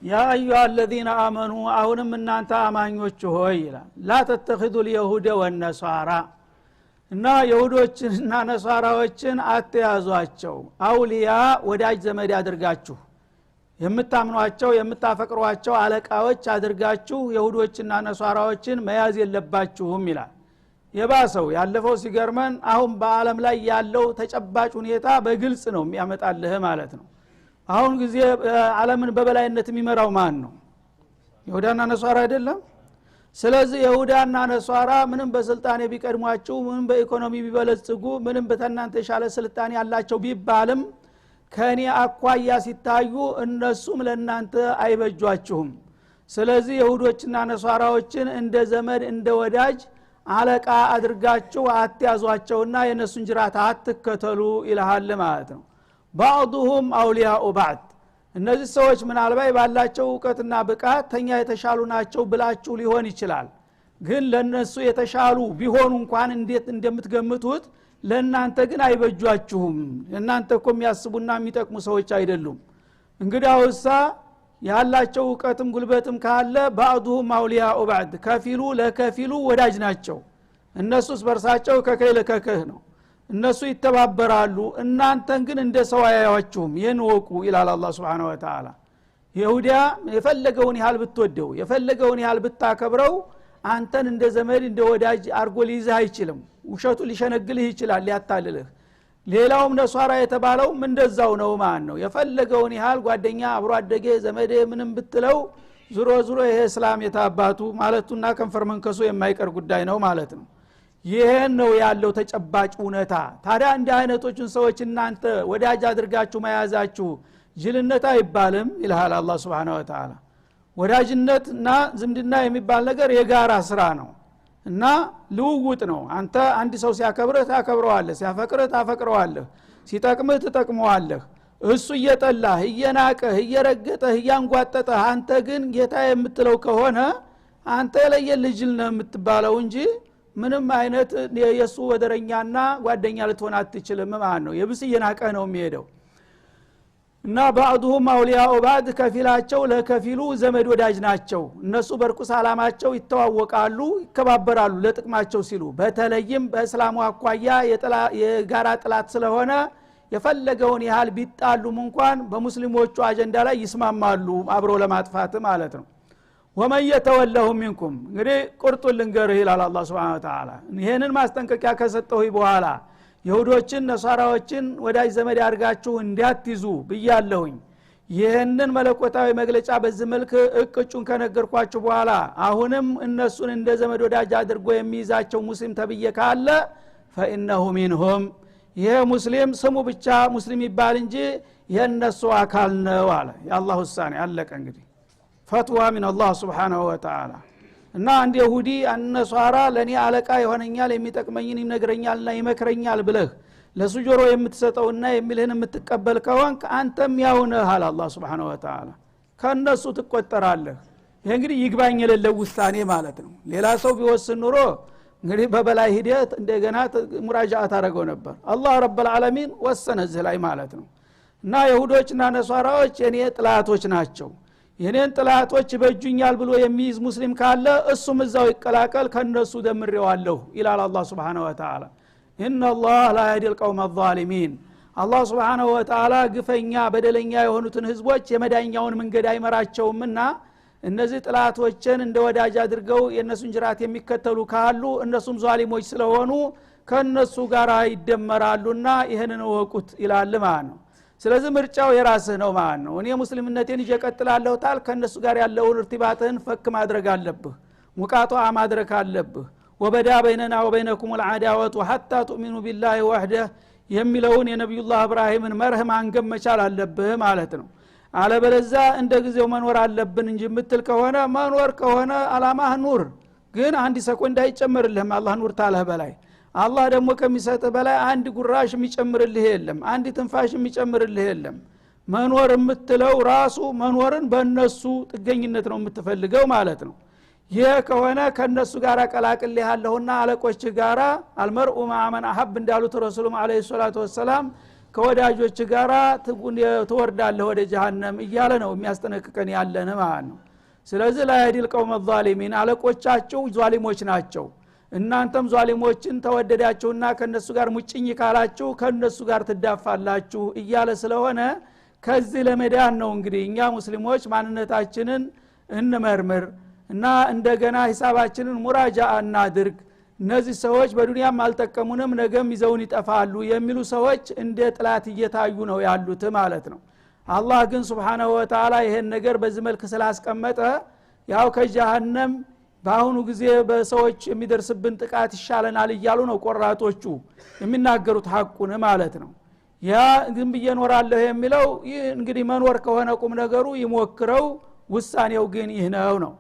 ያ አዩሃ الذين آمنوا አሁንም እናንተ አማኞች ሆይ ይላል ላ ተተخذوا اليهود والنصارى እና ይሁዶችንና ነሷራዎችን አትያዟቸው አውሊያ ወዳጅ ዘመድ አድርጋችሁ የምታምኗቸው የምታፈቅሯቸው አለቃዎች አድርጋችሁ ይሁዶችና ነሷራዎችን መያዝ የለባችሁም ይላል። የባሰው ያለፈው ሲገርመን አሁን በአለም ላይ ያለው ተጨባጭ ሁኔታ በግልጽ ነው የሚያመጣልህ ማለት ነው። አሁን ጊዜ ዓለምን በበላይነት የሚመራው ማን ነው? ይሁዳና ነሷራ አይደለም? ስለዚህ ይሁዳና ነሷራ ምንም በስልጣኔ ቢቀድሟችሁ ምንም በኢኮኖሚ ቢበለጽጉ ምንም በተናንተ የሻለ ስልጣኔ ያላቸው ቢባልም ከኔ አኳያ ሲታዩ እነሱም ለናንተ አይበጇችሁም። ስለዚህ ይሁዶችና ነሷራዎችን እንደ ዘመድ እንደ ወዳጅ አለቃ አድርጋችሁ አትያዟቸውና የነሱን ጅራት አትከተሉ ይልሃል ማለት ነው። بعضهم اولياء بعض እነዚህ ሰዎች ምናልባት ባላቸው ዕውቀትና ብቃት ተኛ የተሻሉ ናቸው ብላችሁ ሊሆን ይችላል። ግን ለነሱ የተሻሉ ቢሆኑ እንኳን እንዴት እንደምትገምቱት ለናንተ ግን አይበጇችሁም። እናንተ እኮ የሚያስቡና የሚጠቅሙ ሰዎች አይደሉም። እንግዲያውሳ ያላቸው ዕውቀትም ጉልበትም ካለ بعضهم اولياء بعض ከፊሉ ለከፊሉ ወዳጅ ናቸው። እነሱስ በርሳቸው ከከይለ ከከህ ነው። እነሱ ይተባበራሉ፣ እናንተን ግን እንደ ሰው አያያችሁም። ይሄን ወቁ ይላል አላህ Subhanahu Wa Ta'ala። ይሁዳ የፈለገውን ያህል ብትወደው የፈለገውን ያህል ብታከብረው አንተን እንደ ዘመድ እንደ ወዳጅ አርጎ ሊይዝህ አይችልም። ውሸቱ ሊሸነግልህ ይችላል፣ ሊያታልልህ። ሌላውም ነሷራ የተባለው እንደዛው ነው ማለት ነው። የፈለገውን ያህል ጓደኛ አብሮ አደገ ዘመዴ ምንም ብትለው ዙሮ ዙሮ ይሄ እስላም የታባቱ ማለቱና ከንፈር መንከሱ የማይቀር ጉዳይ ነው ማለት ነው። ይሄን ነው ያለው ተጨባጭ እውነታ። ታዲያ እንደ አይነቶቹን ሰዎች እናንተ ወዳጅ አድርጋችሁ መያዛችሁ ጅልነት አይባልም ይላል አላህ Subhanahu Wa Ta'ala። ወዳጅነትና ዝምድና የሚባል ነገር የጋራ ስራ ነው እና ልውውጥ ነው። አንተ አንድ ሰው ሲያከብርህ ታከብረዋለህ፣ ሲያፈቅርህ ታፈቅረዋለህ፣ ሲጠቅምህ ትጠቅመዋለህ። እሱ እየጠላህ እየናቀህ እየረገጠህ እያንጓጠጠህ አንተ ግን ጌታ የምትለው ከሆነ አንተ የለየልህ ጅል ነው የምትባለው እንጂ ምንም አይነት የሱ ወደረኛና ጓደኛ ልትሆን አትችልም ማለት ነው። የብስ እየናቀህ ነው የሚሄደው። እና بعضهم اولياء بعض ከፊላቸው ለከፊሉ ዘመድ ወዳጅ ናቸው። እነሱ በርኩስ አላማቸው ይተዋወቃሉ፣ ይከባበራሉ ለጥቅማቸው ሲሉ። በተለይም በእስላሙ አኳያ የጋራ ጥላት ስለሆነ የፈለገውን ያህል ቢጣሉም እንኳን በሙስሊሞቹ አጀንዳ ላይ ይስማማሉ አብሮ ለማጥፋት ማለት ነው። ومن يتولهم منكم እንግዲህ ቁርጡን ልንገርህ ይላል አላህ Subhanahu Wa Ta'ala። ይሄንን ማስጠንቀቂያ ከሰጠው በኋላ ይሁዶችን ነሷራዎችን ወዳጅ ዘመድ አድርጋችሁ እንዲያትይዙ ብያለሁኝ። ይሄንን መለኮታዊ መግለጫ በዚህ መልክ እቅጩን ከነገርኳችሁ በኋላ አሁንም እነሱን እንደ ዘመድ ወዳጅ አድርጎ የሚይዛቸው ሙስሊም ተብዬ ካለ فإنه منهم ይሄ ሙስሊም ስሙ ብቻ ሙስሊም ይባል እንጂ የነሱ አካል ነው አለ። የአላህ ውሳኔ አለቀ። እንግዲህ ፈትዋ من الله سبحانه وتعالى። እና አንድ ይሁዲ አንነሷራ ለኔ አለቃ ይሆነኛል የሚጠቅመኝን ይነግረኛልና ይመክረኛል ብለህ ለሱ ጆሮ የምትሰጠውና የሚልህን የምትቀበል ከሆንክ አንተም ያው ነህ አለ አላህ Subhanahu Wa Ta'ala። ከነሱ ትቆጠራለህ። ይሄ እንግዲህ ይግባኝ የሌለው ውሳኔ ማለት ነው። ሌላ ሰው ቢወስን ኑሮ እንግዲህ በበላይ ሂደት እንደገና ሙራጃዓ ታደርገው ነበር። አላህ ረብ العالمين ወሰነ እዚህ ላይ ማለት ነው። እና ይሁዶችና ነሷራዎች የኔ ጥላቶች ናቸው። የኔን ጥላቶች በእጁኛል ብሎ የሚይዝ ሙስሊም ካለ እሱም እዛው ይቀላቀል ከነሱ ደምሬዋለሁ ይላል አላህ Subhanahu Wa Ta'ala። ان الله لا يهدي القوم الظالمين አላህ Subhanahu Wa Ta'ala ግፈኛ በደለኛ የሆኑትን ህዝቦች የመዳኛውን መንገድ አይመራቸውምና እነዚህ ጥላቶችን እንደ ወዳጅ አድርገው የነሱን ጅራት የሚከተሉ ካሉ እነሱም ዟሊሞች ስለሆኑ ከነሱ ጋር ይደመራሉና ይሄንን ወቁት ይላል ማለት ነው። ስለዚህ ምርጫው የራስህ ነው ማለት ነው። እኔ ሙስሊምነቴን ይዤ እቀጥላለሁ ታል ከነሱ ጋር ያለውን እርቲባትህን ፈክ ማድረግ አለብህ፣ ሙቃጧ ማድረግ አለብህ። ወበዳ በይነና ወበይነኩም العداوه حتى تؤمنوا بالله وحده የሚለውን የነብዩላህ ኢብራሂምን መርህ ማንገብ መቻል አለብህ ማለት ነው። አለበለዚያ እንደ ጊዜው መኖር አለብን እንጂ የምትል ከሆነ መኖር ከሆነ አላማህ ኑር፣ ግን አንድ ሰኮንድ አይጨምርልህም አላህ ኑር ታለህ በላይ። አላህ ደግሞ ከሚሰጥህ በላይ አንድ ጉራሽ የሚጨምርልህ የለም፣ አንድ ትንፋሽ የሚጨምርልህ የለም። መኖር የምትለው ራሱ መኖርን በእነሱ ጥገኝነት ነው የምትፈልገው ማለት ነው። ይሄ ከሆነ ከነሱ ጋር ቀላቅልሃለሁና አለቆች ጋራ አልመርኡ ማመን አሐብ እንዳሉት ረሱሉም አለይሂ ሰላቱ ወሰላም ከወዳጆች ጋራ ትወርዳለህ ወደ ጀሃነም እያለ ነው የሚያስጠነቅቀን ያለን ማለት ነው። ስለዚህ ላ የህዲል ቀውመ ዛሊሚን አለቆቻቸው ዛሊሞች ናቸው። እናንተም ዛሊሞችን ተወደዳችሁና ከነሱ ጋር ሙጭኝ ካላችሁ ከነሱ ጋር ትዳፋላችሁ እያለ ስለሆነ ከዚህ ለመዳን ነው እንግዲህ እኛ ሙስሊሞች ማንነታችንን እንመርምር እና እንደገና ሂሳባችንን ሙራጃ እናድርግ። እነዚህ ሰዎች በዱንያም አልጠቀሙንም ነገም ይዘውን ይጠፋሉ የሚሉ ሰዎች እንደ ጥላት እየታዩ ነው ያሉት ማለት ነው። አላህ ግን Subhanahu Wa Ta'ala ይሄን ነገር በዚህ መልክ ስላስቀመጠ ያው ከጀሃነም ባሁኑ ጊዜ በሰዎች የሚደርስብን ጥቃት ይሻለናል እያሉ ነው ቆራጦቹ የሚናገሩት ሐቁን ማለት ነው። ያ ግን ብየኖራለሁ የሚለው እንግዲህ መኖር ከሆነ ቁም ነገሩ ይሞክረው፣ ውሳኔው ግን ይህ ነው ነው።